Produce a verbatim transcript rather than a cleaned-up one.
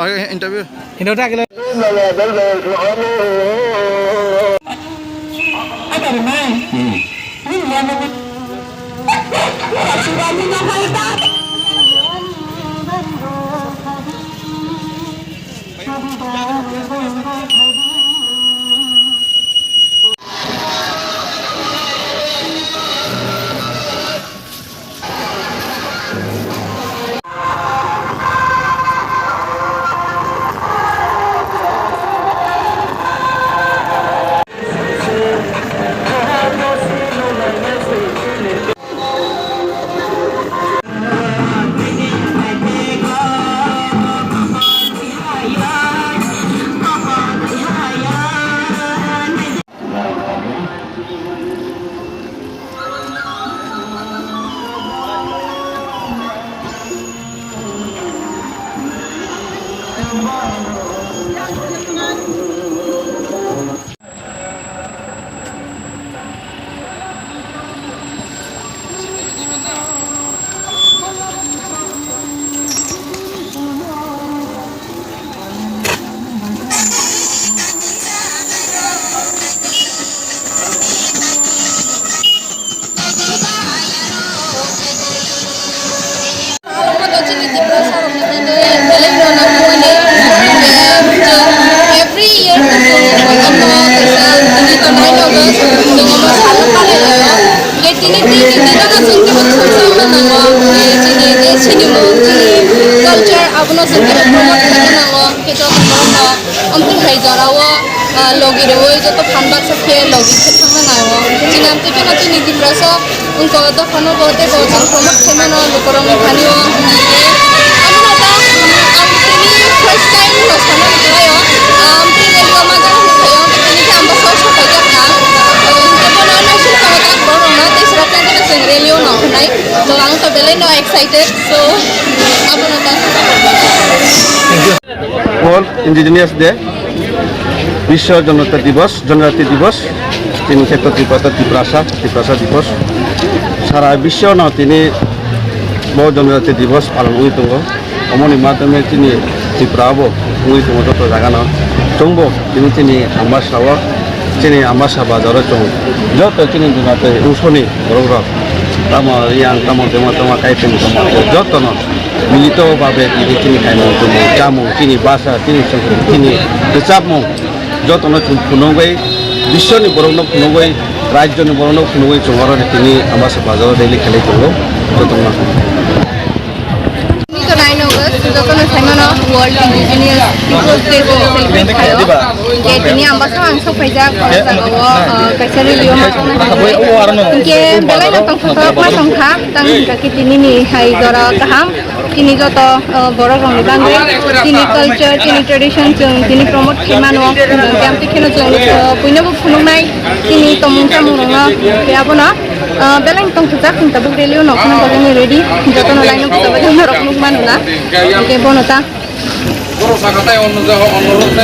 Interview. Chini Tiprasa rokni belai rok every year chini to nai nogo, chwng omo salo palai laio. Tini tini tini jora chwng tini chwng chwng nango, chini je sinimung, chini culture abono chwng tini promote khaina nango. Khe joto borokno omtwi hai jorao, ah, logi rwui joto phan baksa khe logi khe thangna nango. Chini amtwi kheno chini Tiprasa wngkha o dophano bo tei bo chwng promote khaimano lukurokni thani o. Abono ta ang tini first time no sana nukhlaio. Amtwi rally o manjak hinwi phaio, tini khe ang bwsao sopaijak ang. Tei bono naising tongo tak borokno tei swrapnai jora chwng rally o no hwnai. To ang to belai no excited, so abono ta. World Indigenous Day, Biswa Janata Divas, Janajati Divas, tini kheto Tiprasa, Tiprasa, Tiprasa Divas. Sara biswa no tini bo Janajati Divas palon wngwi tongo. Omoni madhyame chini Tripura bo wngwi tongo joto jaga no. Chwngbo tini chini Ambasa o, chini Ambasa bazar o chwng joto chini Janajati wngsoni borok rok. Tamo yang, tamo temo, tamo kai temo, tamo joto no. Milito babe tini chini kaimung tumung chamung, chini basa, chini songkung, chini rwchapmung jotono chwng phunugwi, biswni borokno phunugwi, rajyoni borokno phunugwi chwng oro tini Ambasa bazaro rally khlai tongo jotono. Tini to nai nogo, jotono saimano World Indigenous Peoples Day chwng celebrate khaio. Je tini Ambasa ang sokphaijak, o jagao, uh, kaisa rally o ma tongna hinwi. Hinkhe belai no tongthok ma tongkha, tang hinkha khe tini ni hai jora kaham. Chini joto, uh, borok rokni bagwi chini culture, chini tradition chwng tini promote khaimano. Jam twi kheno chwng, uh, puinabo phunuknai chini tomung chamung rokno. Tei abono, uh, belai tongthokjak chwng tabuk rally o nokna bagwi ready. Jotono line o bwchabai tongma rok nukmano na. Hwnkhe bono ta. Borok sakha tai onno jaga onno rok se